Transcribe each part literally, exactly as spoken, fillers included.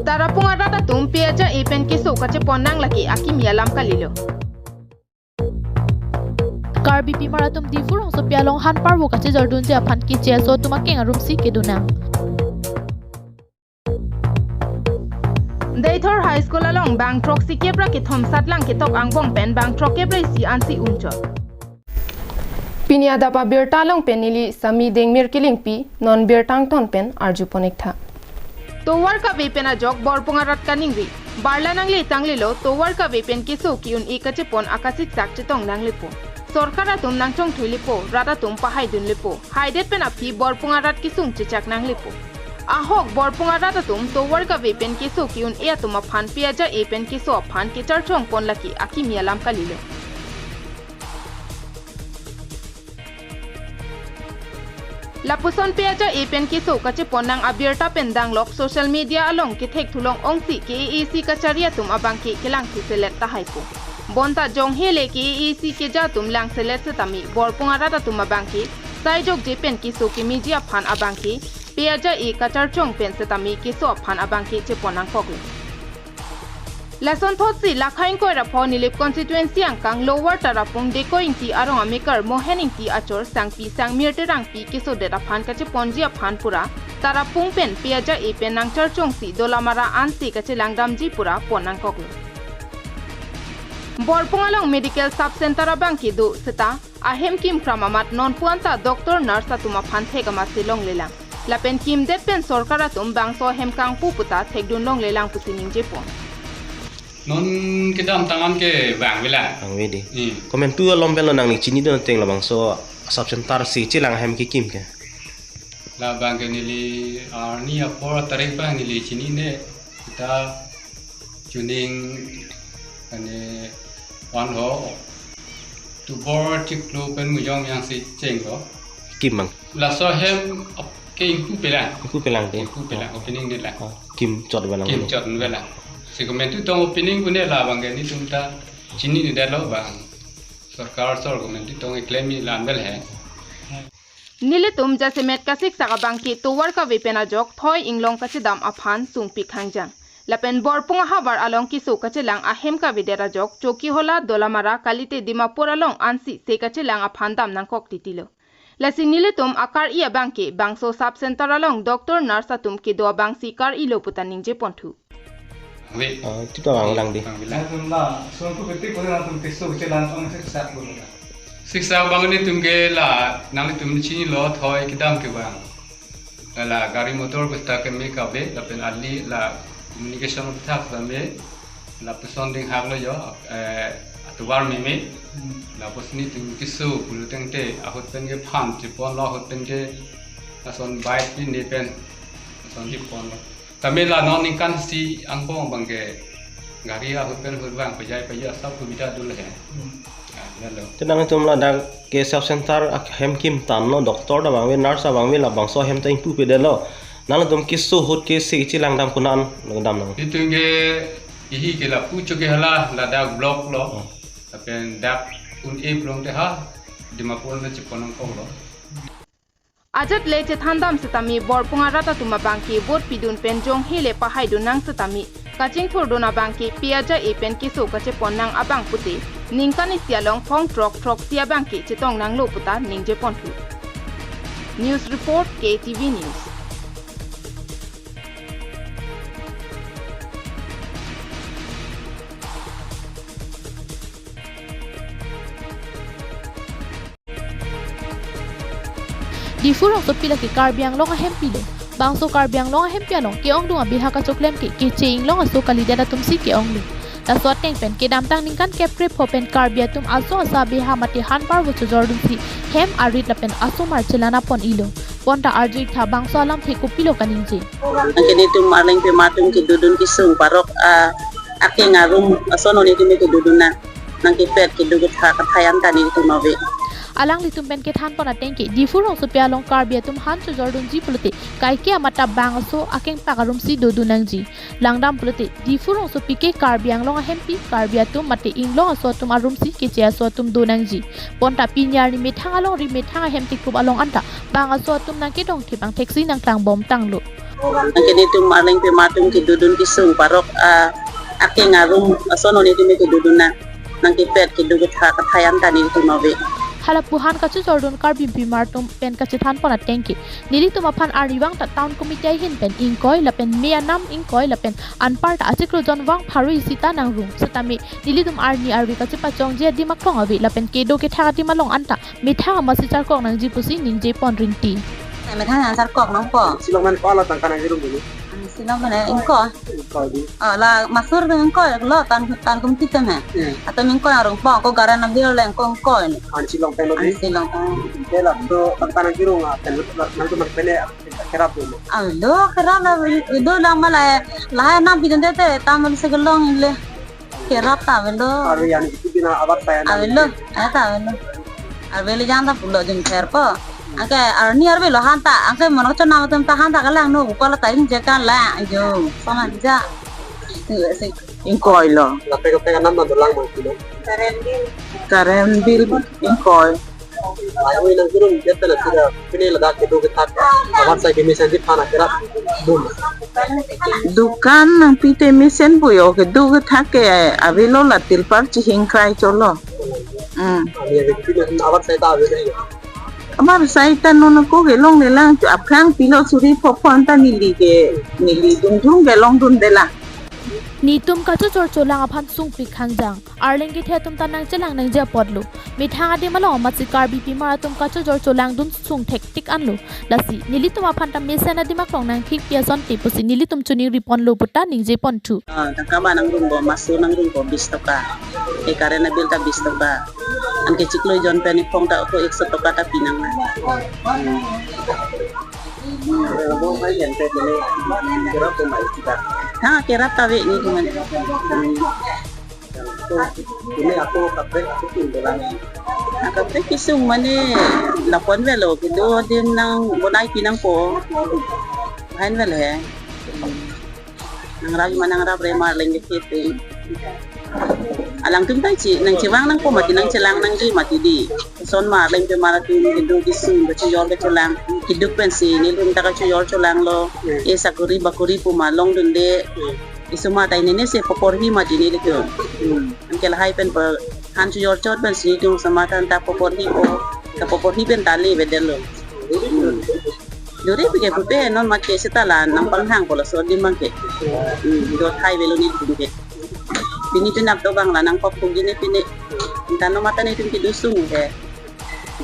Tarapung arat atum pei aja-e pen keso kachepon nang lake akimi alam kalilo. Karbi pimar atum Diphu rongsopi along han parvo kachejordunji aphan keche aso atum akeng arumsi kedo nang. Deithor High School along bang throksi kep ra kethom satlang ketok angbong pen bang throksi kep ra isi ansi unchot. Pini adap abirta along pen neli Sami Dengmir Kilingpi, non birta angton pen arjupon-ik tha. Tovar kave pen ajok Borpung arat kaningri. Barla nangle tanglelo, tovar kave pen keso ke-un-e kachepon akasiksak chetong nanglepo. Sorkar atum nangchongthuilepo, rat atum pahaidunlepo. Haidet pen aphi Borpung arat kesung chechak nanglepo. Ahok Borpung arat atum tovar kave pen keso ke-un-e atum aphan pei aja-e pen keso aphan kecharchongpon lake akimi alam kalilo. Lapuson pei aja-e pen keso kachepon nang abirta pen danglok social media along kethekthulong ongsi K A A C kachari atum abangke kelangthuselet tahaipo. Bonta jonghe le K A A C keja atum langselet setame Borpung arat atum abangke saijokje pen keso kemeji aphan abangke pei aja-e kacharchong pen setame keso aphan abangke chepon nangkoklo. Lason thotsi lakha ingkoi ra pho Nilip constituency angkang Lower Tarapung Deko Ingti arong amekar Mohen Ingti achor Sangpi Sangmir Terangpi kesodet aphan kacheponji aphan pura Tarapung pen pei aja-e pen nangcharchongsi Dolamara ansi kachelangdamji pura pon nangkoklo. Borpung along medical sub center abangke do seta ahem kimkram amat nonpu anta doctor nurse atum aphan thek amatsi longlelang. Lapen kimdet pen sorkar atum bangso ahem kangpu puta thekdun longlelang pusi ningjepon. Non kedamtang an ke vangvelang. Vangve dei. Hmm. Komantu alom pen lo nangli chinidun ateng labangso sub center si chelang ahem kekim ke? Labang ke neli arni apor tarik bang neli chinine kita chuning ane wan ho. Tubor chiklo pen mujong yang si chenglo. Kim mang. Laso ahem ap-, ke ingpu pelang. Ingpu pelang dei. Ingpu pelang, opening dei lang. Oh, kimchot velang. Kimchot velang. Si komantu tong opening pune labang ke nelitum ta chinidetlo bang. Sorkar sor komantu tong keklem-i lang vel he. Nelitum jasemet kasiksak abangke tovar kave pen ajok thoi inglong kachedam aphan sungpik hangjang. Lapen Borpung ahavar along keso kachelang ahem kavedet ajok Chokihola, Dolamara, kalite Dimapur along ansi se kachelang aphan dam nangkok titilo. Lasi nelitum akar-i abangke bangso sub center along doctor nurse atum kedo abangsi kar-ilo puta ningjeponthu. Ave. Ah, itu ta vanglang dei. Vanglang. Nangtum la, sungku betik kore nangtum keso chelang pang siksak lo. Siksak abang nelitum ke la, nanglitum chinilo thoi kedam ke bang. La gari motor besta keme kave, lapen ali la communication thak same, lapuson dinghaklo jo, eh, atovar meme, hmm, lapusni tum keso pulo tangte, ahut pen kephan cheponlo ahut pen ke, lason bike pine pen, lason cheponlo. Tame la non ningkan isi angbong abangke gari ahut pen ahut vang pejai pejai asap subida dolo he. Hmm. Ah, lalo. Te nangtum ladak ke sub center ahem kim tanglo, doctor ta vangve, nurse ta vangve, labangso ahem ta ingpu pedetlo. Nangtum keso ahut ke se chelang dam konat lo dam nang? Itum ke ihi ke lapu Chokihola ladak block lo. Oh. Lapen dak un-e pulote ha Dimapur le chepon nangkoklo. Ajat le chethan dam setame Borpung arat atum abangke vote pidun pen jonghe le pahaidun nang setame kachingthurdun abangke pei aja-e pen keso kachepon nang abang pute ningkan isi along phong throk throksi abangke chetong nanglo puta ningjeponthu. News report, K T V News. Diphu rongsopi lake Karbi Anglong ahempi lo. Bangso Karbi Anglong ahempi along ke-ongdung abeha kachoklem ke keche inglong aso kalidet atumsi ke-ongdung. Laso ateng pen kedamtang ningkan kep krepho pen Karbi atum aso asa abeha mate han parvo chojordunsi hem arit lapen asomar chelang pon-ilo. Bonta arju-ik tha bangso alamthe kopilo kaningje. Nangke nelitum arleng pima atum kedodun kesung parok, ah, akeng arum ason nelitum kedodun na. Nangkepet kedo ketha kathai anta nelitum ave. Alanglitum pen kethan pon ateng ke Diphu rongsopi along Karbi atum han chojordunji pulote kaike amat ta bangso akengpak arumsi dodun nangji. Langdam pulote Diphu rongsopi ke Karbi Anglong ahempi, Karbi atum mate inglong aso atum arumsi keche aso atum do nangji. Bonta pini arni methang alongri methang ahem tekup along anta bang aso atum nangkedongthip angtheksi nangklangbom tanglo. Nangke nelitum Arleng pemar atum kedodun kesung parok, ah, akeng arum ason nelitum kedodun na. Nangkepet kedo kethak athai anta nelitum ave. Hala pu aphan kachojordun Karbi pemar atum pen kachethanpon ateng ke, nelitum aphan arnivang ta town committee ahin pen ingkoi lapen me anam ingkoi lapen anparta achiklo jon vang pharo isi ta nangrung. Setame nelitum arni arve kachepachongji adim aklong ave lapen kedo kethak adim along anta methang amatsi charkok nangji pusi ningjepon rinti. Methang charkok nangpo. Silong man ko ala tangka nangrum dulu. Silong mane ingkoi. Ingkoi di. Ah, la masur tu ingkoi lo tan tan kum titem he. Hmm. Atum ingkoi arung pong ko garan ambil leng ko ingkoi. An silong pen lo di. An silong pen. Bela tu tangka nangrum apen nangtum pene kerap dulu. Ave lo kerap la, do la malai la na bidon te te taman segelong le. Kerap ta avelo. Arve yang itu bina abar saya. Avelo, eh ta avelo. Arve le jang ta pulo jeng kerpo. Anke arni arve lo hanta, anke mono chona matum ta hanta kalang no, bukola ta ing jeka la, jo, sama ja. Ingkoi lo. Lape kape kanam na dolang mang kilo. Karen bill ingkoi. Ai, oi nangkrum jeta la sida pine ladak kedo kethak. Abar sai kemesen di phana kerap dun. Dukan nangpi te mesen puyo kedo kethak ke avelo la tilpar chihing krai cholo. Hmm. Ani ave pine abar sai ta ave. Abar sai ta nono ko kelong lelang aphrang pilo suri phopon ta neli ke neli dungdung kelong dun dela. Netum kachojor cholang aphan sungpik hanjang. Arleng kethe atum ta nangchelang nangji apotlo. Methang adim along amatsi Karbi pemar atum kachojor cholangdun sung thektik anlo. Lasi nelitum aphan ta mesen adim aklong nangthikpi asonte pusi nelitum choningriponlo puta ningjeponthu. Ah, tangka ba nangrumpo, masur nangrumpo, bis toka. E karen abil ta bis toka. Anke chiklo jon pen iphong ta ko ekso toka ta pinang na. Ha, kerap ta ave netum. Ini aku kaprek aku pun dolang. Nah, kaprek kesung mane lapu-an avelo kedo adim nang bonai pinangpo. Lapu-an avelo he. Nangrap ma nangrap re Arleng kethe atum. Alangtum ta chi nangchevang nangpo mati nangchelang nangji mati di. Son ma Arleng pemar atum kedo kesung kachojor kacholang. Keduk pensi nelitum ta kachojor cholanglo. E sakori bakori pu ma longdunde. Isuma ta inene se paporhi mati nelitum. Anke lahai pen pa han chojor chot pensi netum sama ta paporhipo. Kapaporhi pen ta le avedetlo. Duri pi ke pupe non ma ke seta la nangpanghangpo laso adim abang ke. Hmm, do thai avelo netum ke. Pini tu nap do abang la nangkok pugi ne pini. Tano mata netum kedo sung ke.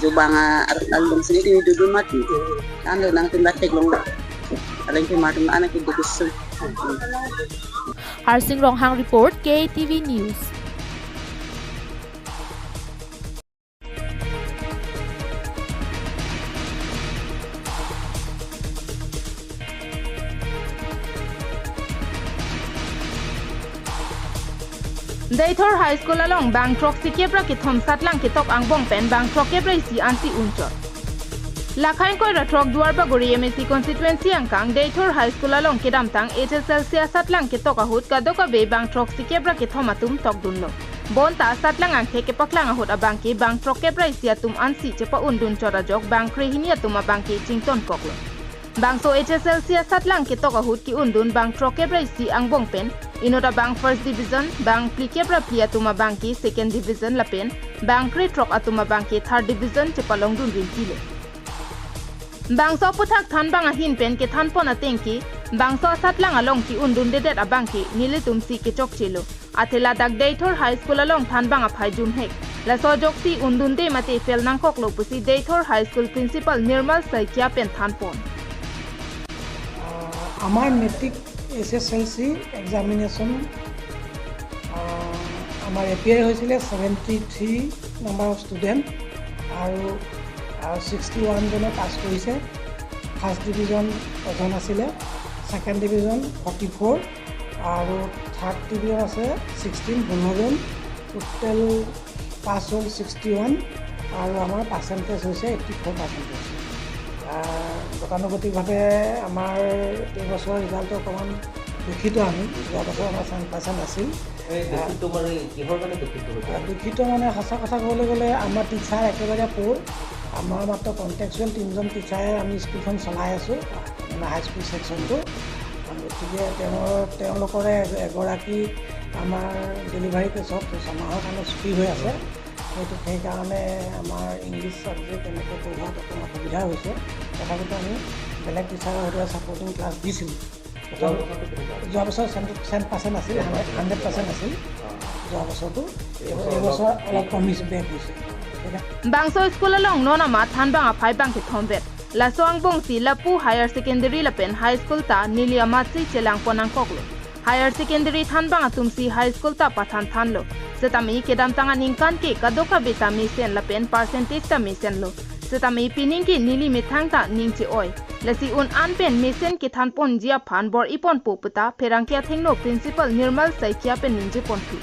Jo abang a ar along sini tini dudun mati. Tano nangtum batek long. Arleng pemar atum anak kedo kesung. Harsing Ronghang report, K T V News. Deithor High School along bang throksi kep ra kethom satlang ketok angbong pen bang throksi kep ra isi ansi unchot. Lakhai ingkoi ra throk Duarbagori M A C constituency angkang Deithor High School along kedamtang H S L C asatlang ketok ahut kadokave bang throksi kep ra kethom atum tokdunlo. Bonta satlang angthek kepaklang ahut abangke bang throksi kep ra isi atum ansi chepa-undun chot ajok bang krehini atum abangke chington koklo. Bangso H S L C asatlang ketok ahut ke-undun bang throksi kep ra isi angbong pen inut abang first division, bang phli kep ra phli atum abangke second division lapen bang krethrok atum abangke third division chepalongdun rintilo. Bangso aphuthak thanbang ahin pen kethanpon ateng ke, bangso asatlang along ke-undundedet abangke nelitum si kechokchelo. Athe ladak Deithor High School along thanbang aphai jumhek. Laso ajoksi undunde mate fail nangkoklo pusi Deithor High School Principal Nirmal Saikia pen thanpon. আহ, আমাৰ matric H S এল চি এক্সামিনেশ্যন, আহ, আমাৰ এপিয়াৰ হৈছিলে seventy three number of student আৰু, আহ, ছিক্সটি ওৱানজনে পাছ কৰিছে। First division এজন আছিলে, second division forty four আৰু third division আছে ছিক্সটিন, পোন্ধৰজন। টোটেল পাছ হ'ল ছিক্সটি ওৱান আৰু আমাৰ পাৰ্চেণ্টেজ হৈছে এইট্টি ফ'ৰ পাৰ্চেণ্টেজ। আহ, গতানুগতিকভাৱে আমাৰ এইবছৰ ৰিজাল্টটো অকণমান দুখিত আমি, যোৱা বছৰ আমাৰ চান পাৰ্চেণ্ট আছিল। এই দুখিত মানে কিহৰ কাৰণে দুখিত হৈছে? আহ, দুখিত মানে সঁচা কথা ক'বলৈ গ'লে আমাৰ টিচাৰ একেবাৰে পুৰ। আমাৰ মাত্ৰ কণ্ট্ৰেকচুৱেল তিনিজন টিচাৰে আমি স্কুলখন চলাই আছোঁ। হাইস্কুল ছেকশ্যনটো। গতিকে তেওঁৰ, তেওঁলোকৰে এগ-, এগৰাকী আমাৰ ডেলিভাৰী কেছত ছমাহৰ কাৰণে ছুটি হৈ আছে। সেইটো, সেইকাৰণে আমাৰ ইংলিছ ছাবজেক্ট এনেকৈ পঢ়োৱাত অকণ অসুবিধা হৈছে। তথাপিতো আমি বেলেগ টিচাৰৰ সৈতে ছাপৰ্টিং ক্লাছ দিছিলোঁ। যোৱা বছৰটো কেনেকুৱা? যোৱা বছৰ চেণ্ট, চেণ্ট পাৰ্চেণ্ট আছিল, হাণ্ড্ৰেড, হাণ্ড্ৰেড পাৰ্চেণ্ট আছিল। অ। যোৱা বছৰটো। এইবছৰ এইবছৰ অলপ অলপ কমিছে, বেক হৈছে। Bangso school along non amat thanbang aphai bang kethom vet. Laso angbong si lapu higher secondary lapen high school ta neli amatsi chelangpon nangkoklo. Higher secondary thanbang atum si high school ta pathan thanlo. Setame kedamtang aningkan ke kadokave ta mesen lapen percentage ta mesenlo. Setame pining ke neli methang ta ning che-oi. Lasi un an pen mesen kethanponji aphan bor-iponpo puta pherangke athengno Principal Nirmal Saikia pen ningjeponphi.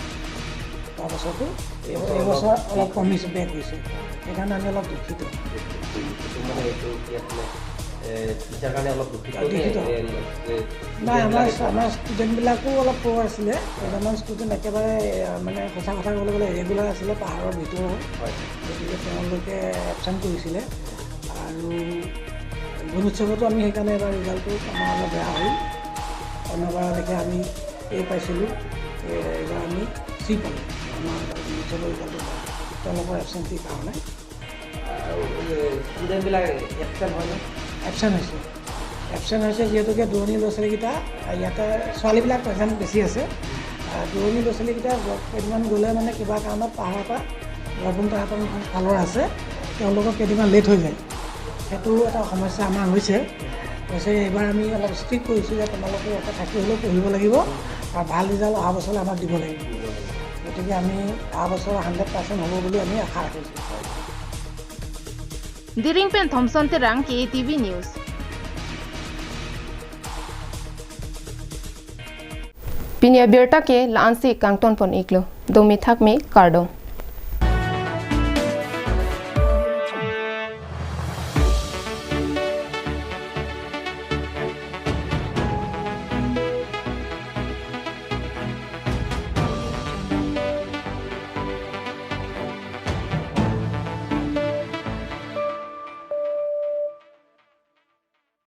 যোৱা বছৰটো এই, এইবছৰ এইবছৰ অলপ অলপ কমিছে, বেক হৈছে। সেইকাৰণে আমি অলপ দুখিত। এইটো মানে এইটো কি আছিলে, এ, টিচাৰ কাৰণে অলপ দুখিত অ, নে? দুখিত। এ, এ, নাই, আমাৰ, লাগে। আমাৰ ষ্টুডেণ্টবিলাকো অলপ প'ৰ আছিলে। কেইটামান ষ্টুডেণ্ট একেবাৰে, এ, মানে সঁচা কথা ক'বলৈ গ'লে ৰেগুলাৰ আছিলে, পাহাৰৰ ভিতৰৰ। হয়। গতিকে তেওঁলোকে এবচেণ্ট কৰিছিলে। আৰু গুণোৎসৱতো আমি সেইকাৰণে এবাৰ ৰিজাল্টটো আমাৰ অলপ বেয়া হ'ল। অন্যবাৰ লেখীয়া আমি এই পাইছিলোঁ, এ, এইবাৰ আমি চি পালোঁ। আমাৰ গুণোৎসৱৰ ৰিজাল্টটো বেয়া। তেওঁলোকৰ এবচেণ্টিৰ কাৰণে। আৰু, এ, ষ্টুডেণ্টবিলাক এবচেণ্ট হয়নে? এবচেণ্ট হৈছে। এবচেণ্ট হৈছে যিহেতুকে দূৰণি ল'ৰা ছোৱালীকেইটা, ইয়াতে ছোৱালীবিলাক প্ৰেজেণ্ট বেছি আছে। আহ, দূৰণি ল'ৰা ছোৱালীকেইটা য-, কেইদিনমান গ'লে মানে কিবা কাৰণত পাহাৰৰ পৰা, বৰপেটা ফালৰ আছে, তেওঁলোকৰ কেইদিনমান লেট হৈ যায়। সেইটো এটা সমস্যা আমাৰ হৈছে। হৈছে এইবাৰ আমি অলপ ষ্ট্ৰিক্ট কৰিছোঁ যে তোমালোকে ইয়াতে থাকি হ'লেও পঢ়িব লাগিব আৰু ভাল ৰিজাল্ট অহা বছৰলৈ আমাক দিব লাগিব। গতিকে আমি অহা বছৰ হাণ্ড্ৰেড পাৰ্চেণ্ট হ'ব বুলি আমি আশা ৰাখিছোঁ। Diring pen Thomson Terang, K A T V News. Pini abirta ke la-ansi kangtonpon iklo. Domi thakme, kardom.